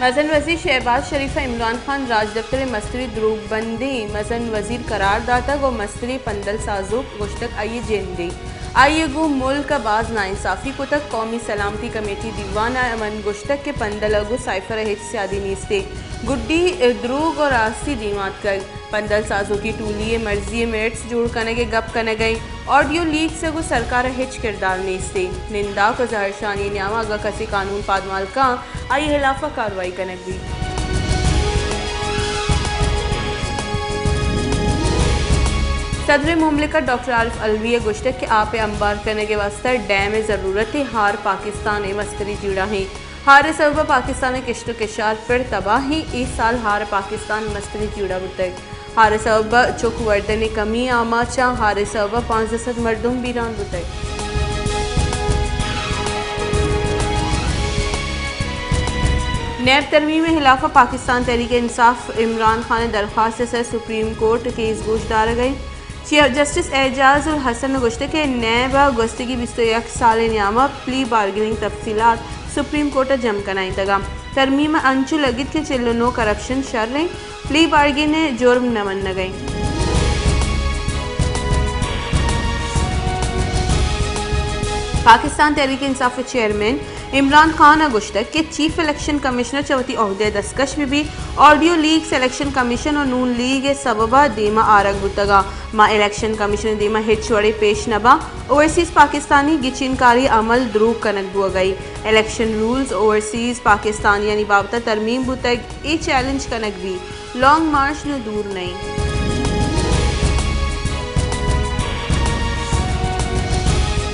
مزن وزیر شہباز شریف ء عمران خان راجدپتر ء مستری دروگ بندیں مزن وزیر قرار داتگ ء مستری پندل سازوک گوشتگ آئی ء جندے، آئی ء گوں ملک ء باز ناانصافی کتگ۔ قومی سلامتی کمیٹی دیوان ء من گوشتگ کہ پندل ء گوں سائفر ء ہچ سیادی نیست ء گڈی دروگ ء راستی دیما اتکگ۔ پندل سازوکی ٹولی ء مرضی ء منٹس جوڑ کنگ ء گپ کنگ ء انت۔ آڈیو لیکس ء گوں سرکار ء ہچ کردار نیست ء ننداک ء زہرشانی ء نیام ء اگاں کسے قانون پادمال کاں، آئی ء ہلاف ء کاروائی کنگ بیت۔ صدر مملکت ڈاکٹر عارف علوی ء گوشتگ کہ آپ ء امبار کنگ ء واستہ ڈیم ء ضرورت ء ہار پاکستان ء مستری جیڑہ ایں۔ ہار ء سبب ء پاکستان ء کشت ء کشار پر تباہ ایں۔ اے سال ہار ء پاکستان مستری جیڑہ بوتگ۔ ہار ء سبب ء چک وردن ء کمی آماچ اں۔ ہار ء سبب ء پانزدہ سد مردم بیران بوتگ۔ نیب ترمیم ء ہلاف ء پاکستان تحریک انصاف عمران خان ء درخواست ء سر سپریم کورٹ ء کیس گوش دارگ ء انت۔ چیف جسٹس اعجاز الحسن ء گوشتگ کہ نیب ء گوستگی بیست ء یک سال ء نیام ء پلی بارگننگ تفصیلات سپریم کورٹ ء جم کنائینتگ ء ترمیم ء انچو لگیت کہ چل ء نو کرپشن شر انت، پلی بارگن ء جرم نہ منگ ء انت۔ پاکستان تحریک انصاف ء چیئرمین عمران خان ء گوشتگ کہ چیف الیکشن کمشنر چہ وتی عہدہ ء دستکش بہ بیت۔ آڈیو لیکس الیکشن کمیشن ء نون لیگ ء سبب ء دیم ء آرگ بوتگ ء ما الیکشن کمیشن ء دیم ء ہچ وڑے پیش نہ باں۔ اوورسیز پاکستانی گچینکاری عمل دروگ کنگ بوگ ء انت۔ الیکشن رولز اوورسیز پاکستانیانی بابت ء ترمیم بوتگ، اے چیلنج کنگ بیت۔ لانگ مارچ نوں دور نہ انت۔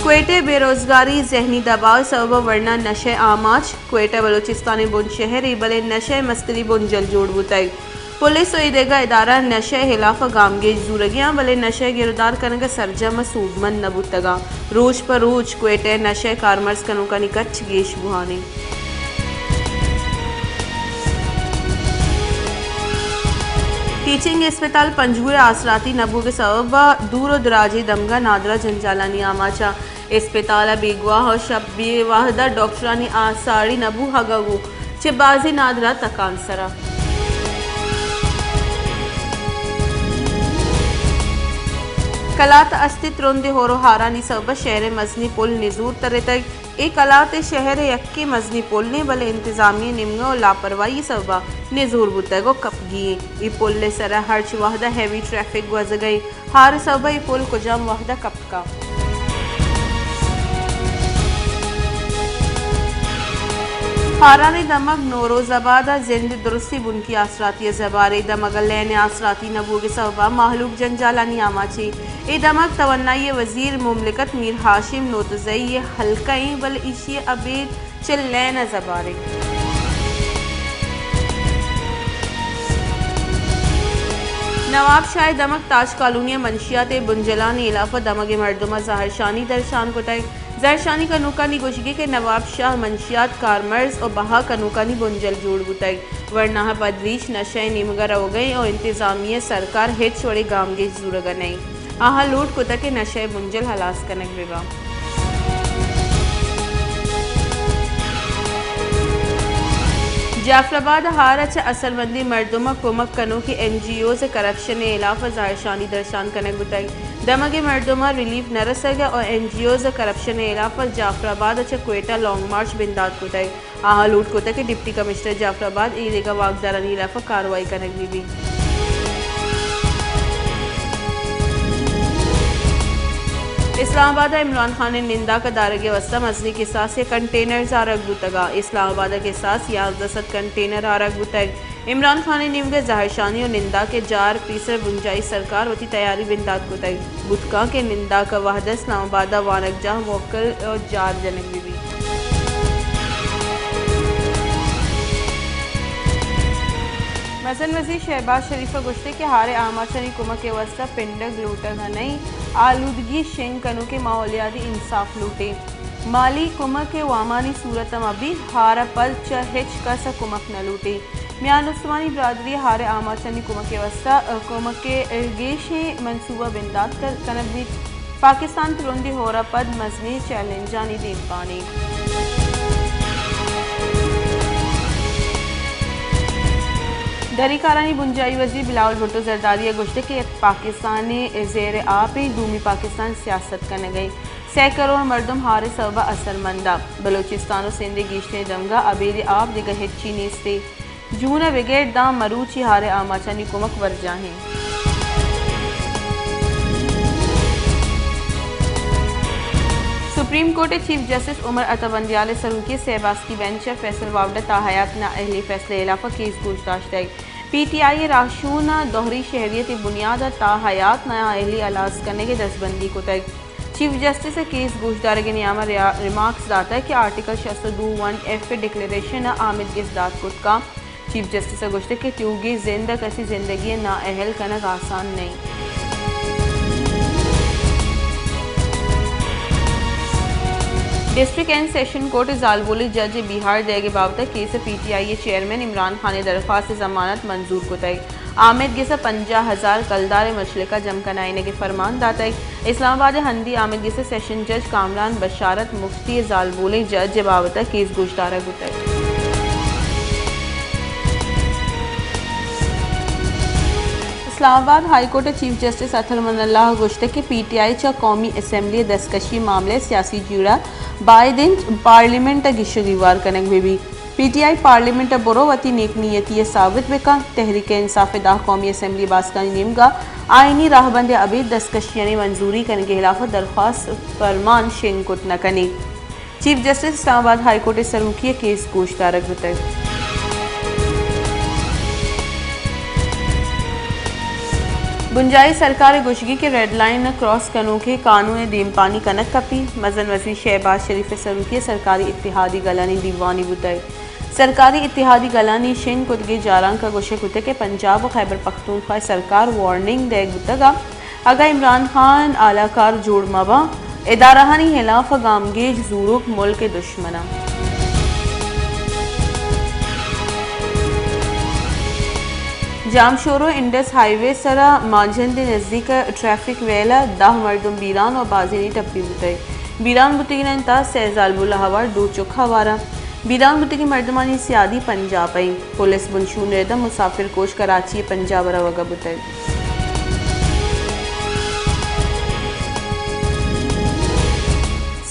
کوئٹہ ء بے روزگاری، ذہنی دباؤ ء سبب ء ورنا نشہ ء آماچ۔ کوئٹہ بلوچستان ء بن شہرے، بلے نشہ ء مستری بنجل جوڑ بوتگ۔ پولیس ء اے دگہ ادارہ نشہ ء ہلاف ء گامگیج زورگی آں، بلے نشہ ء گرودار کنگ ء سرجم ء سوبمند نہ بوتگ آں۔ روچ پہ روچ کوئٹہ ء نشہ ء کارمرز کنوکانی کچ گیش بوہان انت۔ ٹیچنگ اسپتال پنجگور ء آسراتی نہ بوگ ء سبب ء دور ء دراجیں دمگ ء نادراہ جنجالانی آماچ ء اسپتال ء بیگواہ ء شپ بے وہد ء ڈاکٹرانی آسراتی نہ بوہگ ء گوں چہ بازیں نادراہ تکانسر ء۔ کلات ء است ء ترندیں ہور ء ہارانی سبب ء شہر ء مزنیں پل نزور ترتگ۔ اے کلات ء شہر ء یکیں مزنیں پل انت، بلے انتظامیہ ء نیمگ ء لاپرواہی ء سبب ء نزور بوتگ ء کپگی انت۔ اے پل ء سر ء ہرچ وہد ء ہیوی ٹریفک گوزگ ء انت۔ ہار ء سبب ء اے پل کجام وہد ء کپت کپتگ۔ ہارانی دمگ نوروز آباد ء زند درستی بنکی آسراتی ء زبارے، دمگ ء لین ء آسراتی نہ بوگ ء سبب ء مہلوک جنجالانی آماچ انت۔ اے دمگ توانائی ء وزیر مملکت میر ہاشم نوتزئی ء حلقہ انت، بلے ایشی ء ابید چہ لین ء زبارے۔ نواب شاہ ء دمگ تاج کالونی ء منشیات ء بنجلانی ہلاف ء دمگ ء مردم ء زہرشانی درشان کتگ۔ زہرشانی کنوکانی گوشگ انت کہ نواب شاہ منشیات کارمرز ء بہا کنوکانی بنجل جوڑ بوتگ، ورنا ء پد ریش نشہ ء نیمگ ء روگ ء انت ء انتظامیہ ء سرکار ہچ وڑیں گامگیج زورگ ء نہ انت۔ آہاں لوٹ کتگ کہ نشہ ء بنجل ہلاس کنگ بہ بنت۔ جعفر آباد ء ہار ء چہ اثرمندیں مردم ء کمک کنوکیں این جی اوز ء کرپشن ء ہلاف ء زہرشانی درشان کنگ بوتگ۔ دمگ ء مردماں ریلیف نہ رسگ ء این جی اوز ء کرپشن ء ہلاف ء جعفر آباد ء چہ کوئٹہ لانگ مارچ بندات کتگ۔ آہاں لوٹ کتگ کہ ڈپٹی کمشنر جعفر آباد ء اے دگہ واکدارانی ہلاف ء کاروائی کنگ بہ بیت۔ اسلام آباد ء عمران خان ء ننداک ء دارگ ء واستہ مزنیں کساس ء کنٹینرز آرگ بوتگ ء اسلام آباد ء کساس یازدہ سد کنٹینر آرگ بوتگ۔ عمران خان ء نیمگ ء زہرشانی ء ننداک ء جار پیسر بنجاہی سرکار وتی تیاری بندات کتگ بوت کنت کہ ننداک ء وہد ء اسلام آباد ء وانگجاہ موکل ء جار جنگ بہ بیت۔ مزن وزیر شہباز شریف ء گوشتگ کہ ہار ء آماچانی کمک ء واستہ پنڈگ لوٹگ ء نئیں، آلودگی شنگ کنوکیں ماحولیاتی انصاف لوٹیں۔ مالی کمک ء وامانی صورت ء مہ بیت، ہار ء پد چہ ہچ کس ء کمک نہ لوٹیں۔ میان استمانی برادری ء ہار ء آماچانی کمک ء واستہ کمک ء گیشیں منصوبہ بندات کنگ بیت۔ پاکستان ترندیں ہور ء پد مزنیں چیلنجانی دیمپان انت۔ دری کارانی بنجاہی وزیر بلاول بھٹو زرداری ءَ گوشتگ کہ یک پاکستان ءِ زیر آپ ایں، دومی پاکستان سیاست کنگ ءَ ایں۔ سئے کروڑ مردم ہار ءِ سبب ءَ اثرمند ءَ۔ بلوچستان ءُ سندھ ءِ گیشتریں دمگ ءَ ابید ءِ آپ، دگہ ہچی نیست ایں۔ جون ءَ بگر داں مروچی ہار ءِ آماچانی کمک برجاہ ایں۔ سپریم کورٹ ءِ چیف جسٹس عمر عطا بندیال ءِ سروکی ءِ سئے باسکی بینچ ءَ فیصل واوڈ ءِ تاحیات نااہلی ءِ فیصلہ ءِ ہلاف ءَ کیس گوش داشتگ۔ پی ٹی آئی ءِ راہشون ءَ دوہری شہریت ءِ بنیاد ءَ تاحیات نااہلی ہلاس کنگ ءِ دستبندی کتگ۔ چیف جسٹس ءَ کیس گوشدارگ ءِ نیام ءَ ریا-، ریمارکس داتگ کہ آرٹیکل شست ءُ دو ون ایف ءِ ڈکلیریشن ءَ آمید گس دات کت کنت۔ چیف جسٹس ءَ گوشتگ کہ تیوگیں زند ءَ کسی زندگی ءَ نااہل کنگ آسان نہ اِنت۔ ڈسٹرکٹ اینڈ سیشن کورٹ ءِ زالبولیں جج ءِ بیہار دئیگ ءِ بابت ءَ کیس ءَ پی ٹی آئی ءِ چیئرمین عمران خان ءِ درخواست ءِ ضمانت منظور کتگ۔ آمید گس ءَ پنجاہ ہزار کلدار ءِ مچلکہ جم کنائینگ ءِ فرمان داتگ۔ اسلام آباد ءِ ہندی آمید گس ءِ سیشن جج کامران بشارت مفتی ءِ زالبولیں جج ءِ بابت ءَ کیس گوشدارگ بوتگ۔ اسلام آباد ہائی کورٹ ءِ چیف جسٹس اطہر من اللہ ءَ گوشتگ کہ پی ٹی آئی چہ قومی اسمبلی ءِ دستکشی ءِ معاملہ ءَ سیاسی جیڑہ باید اِنت پارلیمنٹ ءَ گیش ءُ گیوار کنگ بہ بیت۔ پی ٹی آئی پارلیمنٹ ءَ برو وتی نیک نیتی ءَ ثابت بہ کنت۔ تحریک انصاف ءِ داں قومی اسمبلی ءِ باسکانی نیمگ ءَ آئینی راہبند ءِ ابید دستکشیانی منظوری کنگ ءِ ہلاف ءَ درخواست فرمان شنگ کت نہ کنیت۔ چیف جسٹس اسلام آباد ہائی کورٹ ءِ سروکی ءَ کیس گوشدارگ بوتگ۔ بنجاہی سرکار ءِ گوشگی کہ ریڈ لائن ءَ کراس کنوکیں قانون ءِ دیمپانی کنگ کپیت۔ مزن وزیر شہباز شریف ءِ سروکی ءَ سرکاری اتحادی گلانی دیوانے بوتگ۔ سرکاری اتحادی گلانی شنگ کتگیں جارانک ءَ گوشگ بوتگ کہ پنجاب ءُ خیبر پختونخوا ءِ سرکار وارننگ دئیگ بوتگ ءُ اگاں عمران خان آلہ کار جوڑ مہ باں، ادارہانی ہلاف ءَ گامگیج زوروک ملک ءِ دشمن اَنت۔ جامشورو انڈس ہائی وے ءِ سرا مانجھند ءِ نزیک ٹریفک ویل ءَ دہ مردم بیران ءُ بازینے ٹپی بوتگ۔ بیران بوتگینانی تہا سئے زالبول ءَ ہوار دو چک ہوار اَنت۔ بیران بوتگیں مردمانی سیادی پنجاب ءَ اِنت۔ پولیس بنشون ءِ رد ءَ مسافر کوچ کراچی ءَ پنجاب ءَ روگ ءَ بوتگ۔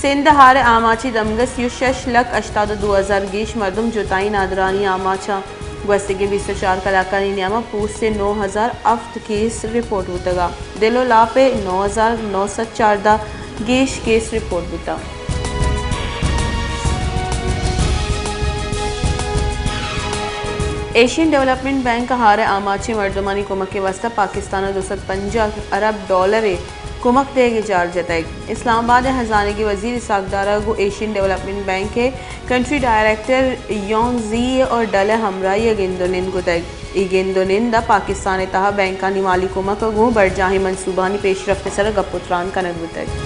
سندھ ءِ ہار ءِ آماچی دمگ ءَ سی ءُ شش لکھ ہشتاد ءُ دو ہزار گیش مردم جتائیں نادرانی آماچ اَنت۔ گوستگیں بیست ءُ چار کلاکانی نیام ءَ پوست ءِ نو ہزار ہفت کیس رپورٹ بوتگ ءُ دل ءُ لاپ ءِ نو ہزار نو سد چاردہ گیش کیس رپورٹ بوتگ۔ ایشین ڈویلپمنٹ بینک ءَ ہار ءِ آماچیں مردمانی کمک ءِ واستہ پاکستان ءَ دو سد پنجاہ ارب ڈالر ءِ کمک دئیگ ءِ جار جتگ۔ اسلام آباد ءِ ہزانگی وزیر اسحاق ڈار ءَ گوں ایشین ڈویلپمنٹ بینک ءِ کنٹری ڈائریکٹر یونگ زی ءَ ڈل ءِ ہمراہی ءَ گند ءُ نند کتگ۔ اے گند ءُ نند ءَ پاکستان ءِ تہا بینکانی مالی کمک ءَ گوں برجاہیں منصوبہانی پیشرفت ءِ سرا گپ ءُ تران کنگ بوتگ۔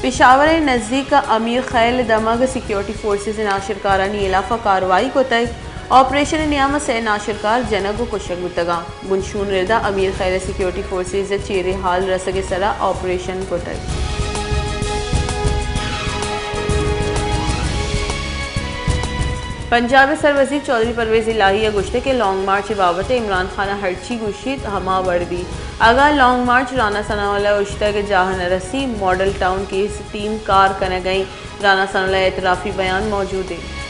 پشاور ءِ نزیک امیر خیل ءِ دمگ سیکیورٹی فورسز ءَ ناشرکارانی ہلاف ءَ کاروائی کتگ۔ آپریشن ءِ نیام ءَ سئے ناشرکار جنگ ءُ کشگ بوتگ اَنت۔ بنشون ءِ رد ءَ امیر خیل ءَ سیکیورٹی فورسز ءِ چیریں ہال رسگ ءِ سرا آپریشن کتگ۔ پنجاب ءِ سروزیر چوہدری پرویز الہی ءَ گوشتگ کہ لانگ مارچ ءِ بابت ءَ عمران خان ءَ ہرچی گوشیت ہما وڑ بیت۔ اگاں لانگ مارچ رانا ثناء اللہ ءِ اوشتگ ءِ جاہ ءَ نہ رسیت، ماڈل ٹاؤن کیس ٹیم کار کنگ ءَ اِنت۔ رانا ثناء اللہ ءِ اعترافی بیان موجود اِنت۔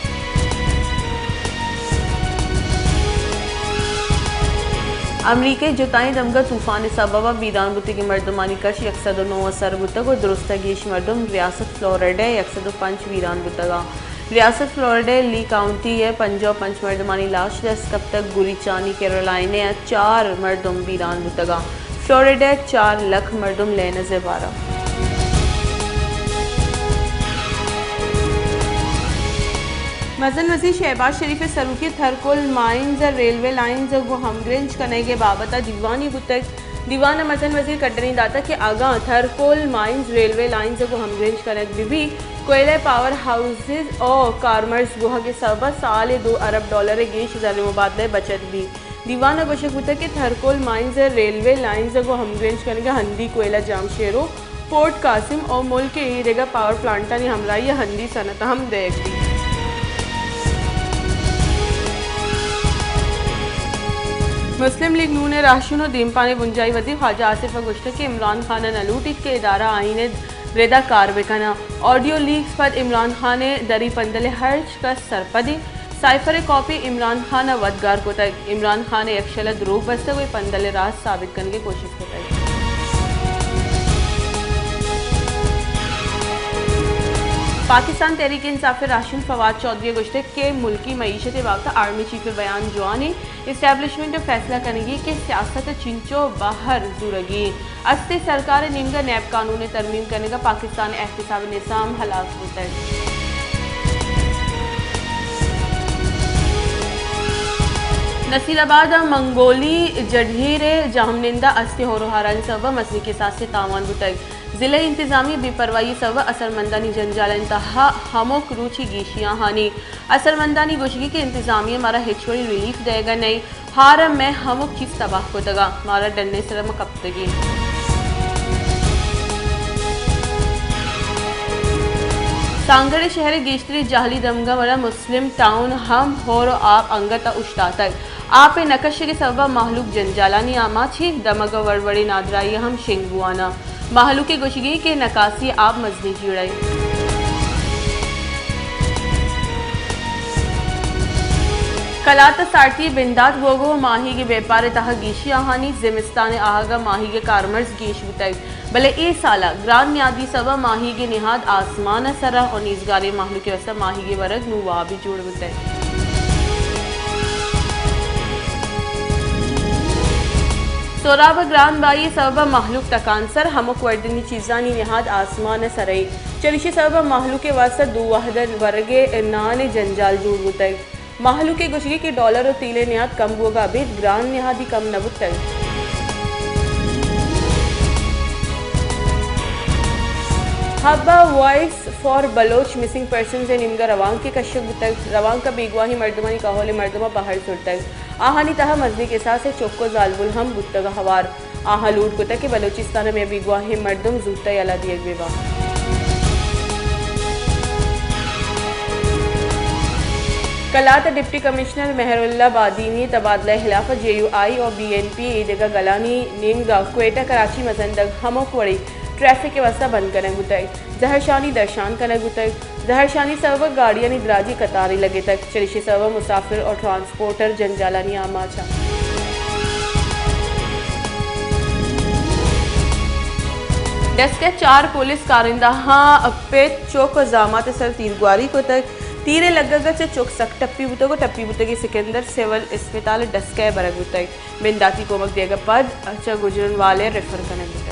امریکہ ءِ جتائیں دمگ ءَ طوفان ءِ سبب ءَ بیران بوتگیں مردمانی کش یک سد ءُ نو ءَ سر بوتگ ءُ درستاں گیش مردم ریاست فلوریڈا ءَ یک سد ءُ پنچ بیران بوتگ اَنت۔ ریاست فلوریڈا ءِ لی کاؤنٹی ءَ پنجاہ ءُ پنچ مردمانی لاش دست کپتگ، گوریچانی کیرولائنا ءَ چار مردم بیران بوتگ اَنت۔ فلوریڈا ءَ چار لکھ مردم لین ءِ زبہر اَنت۔ مزن وزیر شہباز شریف ءِ سروکی ءَ تھرکول مائنز ءِ ریلوے لائنز ءَ گوں ہمگرنچ کنگ ءِ بابت ءَ دیوانے بوتگ۔ دیوان ءَ مزن وزیر ءَ کڈنی داتگ کہ اگاں تھرکول مائنز ریلوے لائنز ءَ گوں ہمگرنچ کنگ بہ بیت، کوئلہ ءِ پاور ہاؤسز ءِ کارمرز بوہگ ءِ سبب ءَ سال ءَ دو ارب ڈالر ءِ گیش زر مبادلہ ءِ بچت بیت۔ دیوان ءَ گوشگ بوتگ کہ تھرکول مائنز ءِ ریلوے لائنز ءَ گوں ہمگرنچ کنگ ءَ ہندی کوئلہ جامشیرو، پورٹ قاسم ءُ ملک ءِ اے دگہ پاور پلانٹانی ہمراہی ءَ ہندی صنعت ءَ ہم دئیگ بیت۔ مسلم لیگ نون ء راہشون و دیمپان ء بنجاہی وزیر خواجہ آصف ء گوشتگ کہ عمران خان ء نہ لوٹیت کہ ادارہ آئین ء ردا کار بہ کناں۔ آڈیو لیکس پد عمران خان ء دری پندل ء ہرچ کس سرپد انت۔ سائفر ء کاپی عمران خان ء وت گار کتگ۔ عمران خان ء یکشل ء دروگ بستگ و اے پندل ء راست ثابت کنگ ء کوشست کتگ۔ پاکستان تحریک انصاف ء راہشون فواد چوہدری ء گوشتگ کہ ملکی معیشت ء بابت ء آرمی چیف ء بیان جوان انت، اسٹیبلشمنٹ ء فیصلہ کنگی کہ سیاست ء چنچو بہر زورگی انت۔ است ء سرکار ء نیمگ ء نیب قانون ء ترمیم کنگ ء پاکستان ء احتساب نظام ہلاس بوتگ۔ نصیر آباد ء منگولی جڈھیر ء جہمنندہ است ء ہور و ہارانی سبب ء مزنیں کساس ء تاوان بوتگ۔ ضلعی انتظامیہ ء بے پرواہی ء سبب ء اثرمندانی جنجالانی تہا ہمک روچی گیشی آہانی۔ اثرمندانی گوشگی کہ انتظامیہ ء مارا ہچ وڑی ریلیف دئیگ ء نئیں، ہار ء مئے ہمک چیز تباہ کتگ ء مارا ڈن ء سر ء مہ کپتگی۔ سانگڑ ء شہر ء گیشتری جہلی دمگاں وڑا مسلم ٹاؤن ہم ہور و آپ انگت ء اوشتاتگ۔ آپ ء نہ کشگ ء سبب ء مہلوک جنجالانی آماچ انت، دمگ ء وڑ وڑیں نادراہی ہم شنگ بوان ء۔ مہلوک ء گوشگی کہ نکاسی آپ مزنیں جیڑہ انت۔ کلات ء سارتی بندات بوگ ء ماہیگ ء بیپار ء تہا گیشی آہانی۔ زمستان ء آہگ ء ماہیگ ء کارمرز گیش بوتگ، بلے اے سال ء گران نیادی سبب ء ماہیگ ء نہاد آسمان ء سر ء و نیزگاریں مہلوک ء واستہ ماہیگ ء ورگ نوں وابے جوڑ بوتگ۔ سہراب ء گران بہائی ء سبب ء مہلوک تکانسر، ہمک وردنی چیزانی نہاد آسمان ء سر ء انت۔ چریشی ء سبب ء مہلوک ء واستہ دو وہد ء ورگ ء نان ء جنجال جوڑ بوتگ۔ مہلوک ء گوشگی کہ ڈالر و تیل ء نہاد کم بوگ ء ابید گران نہادی کم نہ بوتگ۔ حب ء voice for Baloch missing persons ء نیمگ ء روانکے کشگ بوتگ۔ روانک ء بیگواہیں مردمانی کہول ء مردماں بہر زرتگ۔ آہانی تہا مزنیں کساس ء چک و زالبول ہم بوتگ ء ہوار۔ آہاں لوٹ کتگ کہ بلوچستان ء مئے بیگواہیں مردم زوت ء یلہ دیگ بہ باں۔ کلات ء ڈپٹی کمشنر مہر اللہ بادینی ء تبادلہ ء ہلاف ء جے یو آئی و بی این پی ء ایدگہ گلانی نیمگ ء کوئٹہ کراچی مزن دگ ہمک وڑیں ٹریفک ء واستہ بند کنگ بوتگ۔ زہرشانی درشان کنگ بوتگ۔ زہرشانی سبب ء گاڑیانی دراجیں قطارے لگتگ۔ چریشی سبب ء مسافر و ٹرانسپورٹر جنجالانی آماچ انت۔ ڈسک ء چار پولیس کارندہاں پت، چک و زامات ء سر تیرگواری کتگ۔ تیر ء لگگ ء چہ چک سک ٹپی بوتگ و ٹپی بوتگیں سکندر سول اسپتال ء ڈسک ء برگ بوتگ۔ بنداتی کمک دیگ ء پد چہ گجرانوالہ ء ریفر کنگ بوتگ۔